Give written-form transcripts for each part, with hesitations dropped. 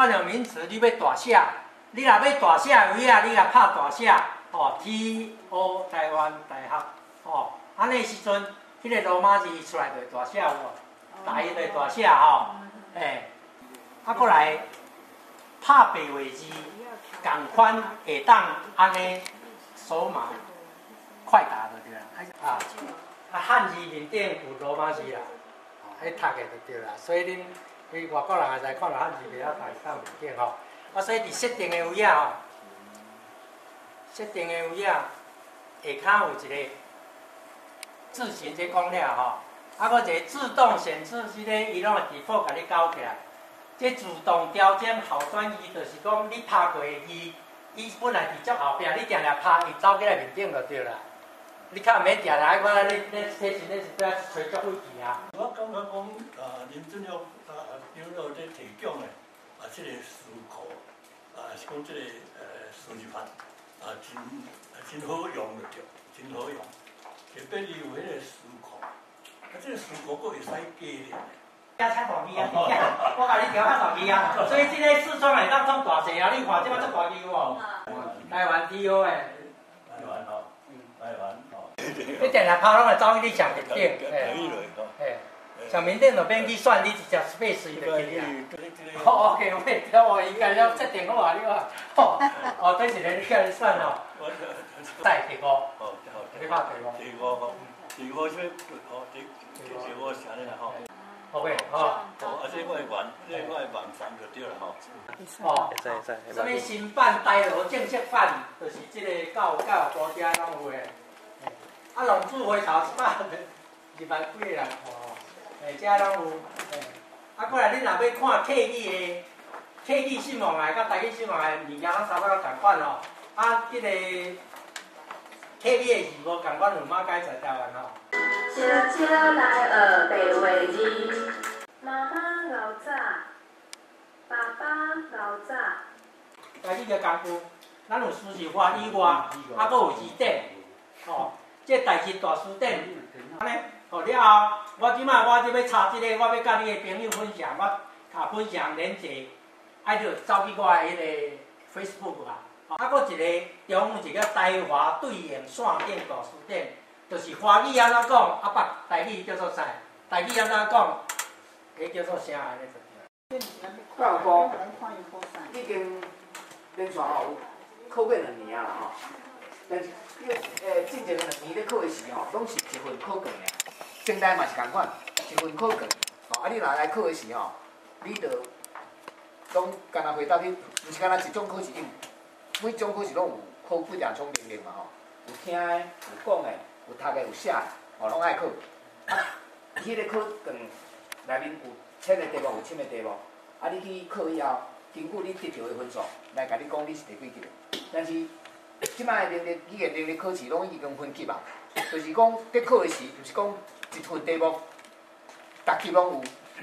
专有名词，你欲大写，你若欲大写的位仔，你共拍大写，吼，TO 台灣大學，吼，按呢時陣，彼個羅馬字出來就會大寫有無？台就會大寫吼，欸，啊，閣來拍白話字，仝款會當按呢掃碼快打就對啦。啊，啊漢字面頂有羅馬字啦，彼讀的就對啦。所以恁去外國人會使看著漢字袂曉讀當面頂吼。啊，所以佇設定的位仔吼，設定的位仔下跤有一個字型這講了吼，啊，閣一個自動顯示這个，伊攏會 default 共你校起來。這自動調整候選字，就是講你拍過的字，伊本來佇足後壁，你定定拍，伊走起來面頂就對啦。你較毋免定定愛我咧咧提神咧是對啊揣足費氣啊。我感覺講啊，林俊岳啊長老咧提供的啊，這個詞庫啊，是講這個輸入法啊，真真好用就對，真好用。特別伊有彼個詞庫，啊，這個詞庫閣會使加咧。較大字啊，我共你調較大字啊，所以這个視窗會當創大細啊，你看這擺足大字有無？台灣 TO 的。台灣吼，台灣吼。你定定拍攏會走去你上面頂，嘿，上面頂就免去選，你直接 space 就去啊。好，OK，我應該要設定好啊，你看，吼，哦，對一個你叫你選吼，再第五，你拍第五。第五吼，第五啥物？吼，第五是按呢啦吼。 OK，吼。哦，啊，這我的網，這我的網站就對啦吼。哦，啥物新版台羅正式版，就是這個教育部遮攏有的。啊，浪子回頭120萬幾個人看吼，欸，遮攏有。欸，啊，過來你若欲看客語的，客語新聞來佮台語新聞來物件攏差不多仝款吼。啊，這個客語的字無仝款，有馬改在台灣吼。小少來學白話字，媽媽𠢕早，爸爸𠢕早。台語的工具，咱有輸入法以外，啊，閣有字典，吼。這台字大辭典，按呢，好了後，我這擺我這欲查這个，我欲佮你的朋友分享，我共分享連結，愛就走去我的彼个 Facebook 啊。啊，閣一个中有一个台華對應線頂大辭典，就是華語按怎講，啊，別台語叫做啥？台語按怎講，彼叫做啥？按呢就對。教育部已經連續有考過2年啊啦吼，但是你進前2年咧考的時吼，攏是一份考卷爾，政大嘛是仝款，一份考卷。吼，啊你若來考的時吼，你就攏干焦回答去，毋是干焦一種考試，每種考試攏有考幾兩種能力嘛吼，有聽的，有講的，有讀的，有寫的，吼，攏愛考。啊，彼个考卷內面有淺的題目，有深的題目。啊，你去考以後，根據你得著的分數來共你講你是第幾級。但是這擺的能力語言能力考試攏已經分級啊，就是講佇考的時，毋是講一份題目，逐級攏有。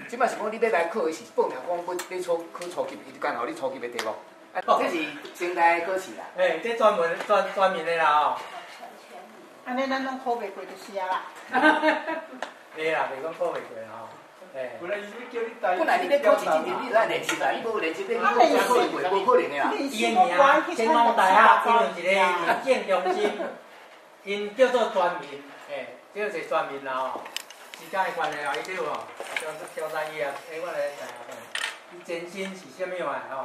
這擺是講你欲來考的時，報名講欲初考初級，伊就干予你初級的題目。啊，這是政大的考試啦。欸，這專門專專門的啦吼。按呢咱攏考袂過就是啊啦。對啦，袂講考袂過吼。欸。本來你欲考試之前，你就愛練習啦，你無練習，你考試考會過，無可能的啦。伊的名，成功大學，伊有一個認證中心，𪜶叫做專門，欸，叫做專門啦吼。時間的關係吼，伊叫吼，挑戰伊啊，欸，我來知影，伊前身是啥物話吼？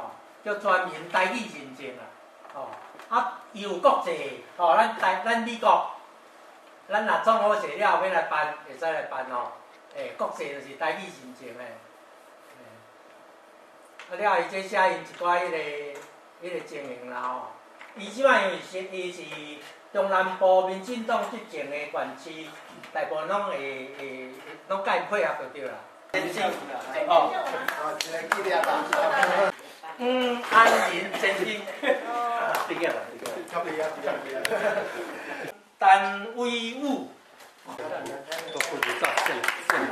叫專門台語認證啊，吼，啊，伊有國際，吼，咱台咱美國，咱若創好勢了，欲來辦，會使來辦吼。欸，國際就是台語認證的，欸，啊了後，伊這寫𪜶一寡彼個情形啦吼。伊這擺因為是伊是中南部民進黨執政的縣市，大部分攏會會攏共𪜶配合就對啦。哦，嗯，安仁先生，對個啦，對個。陳威武，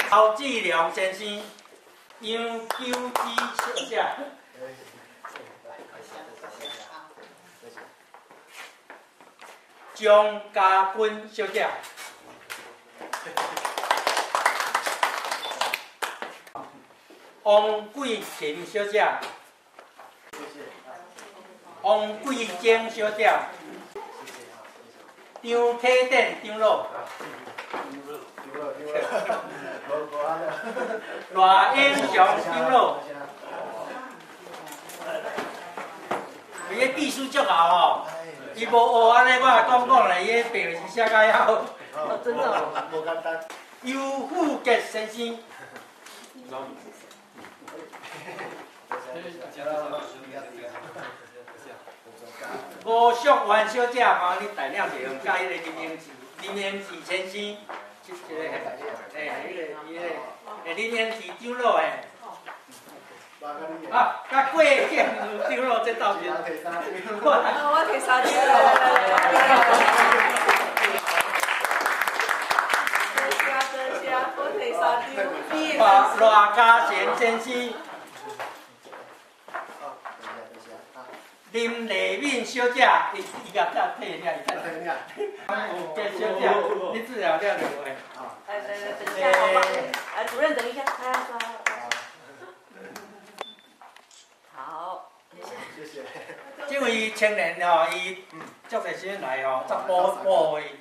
侯志良先生，楊九之小姐。張家軍小姐，王桂琴小姐，王桂珍小姐，张启典长老，赖英雄长老，伊个技术足好吼，伊无学按呢，我来讲讲咧，伊个白字写甲遐好。哦，真的。无简单。尤富杰先生。吴淑媛小姐，麻烦你带领一下，佮彼个林英志，林英志先生，这个，嘿，彼个，伊个，欸，林英志长老的。啊，佮郭建如长老这斗阵。我提三张。多谢多谢，我提三张。赖赖家贤先生。林丽敏小姐，伊伊甲才退了，伊才退了。有杰小姐，你治疗了就会。来来来，等一下，好吧？哎，主任等一下，哎，好。谢谢。这位青年吼，伊足济时阵来吼，才补补位。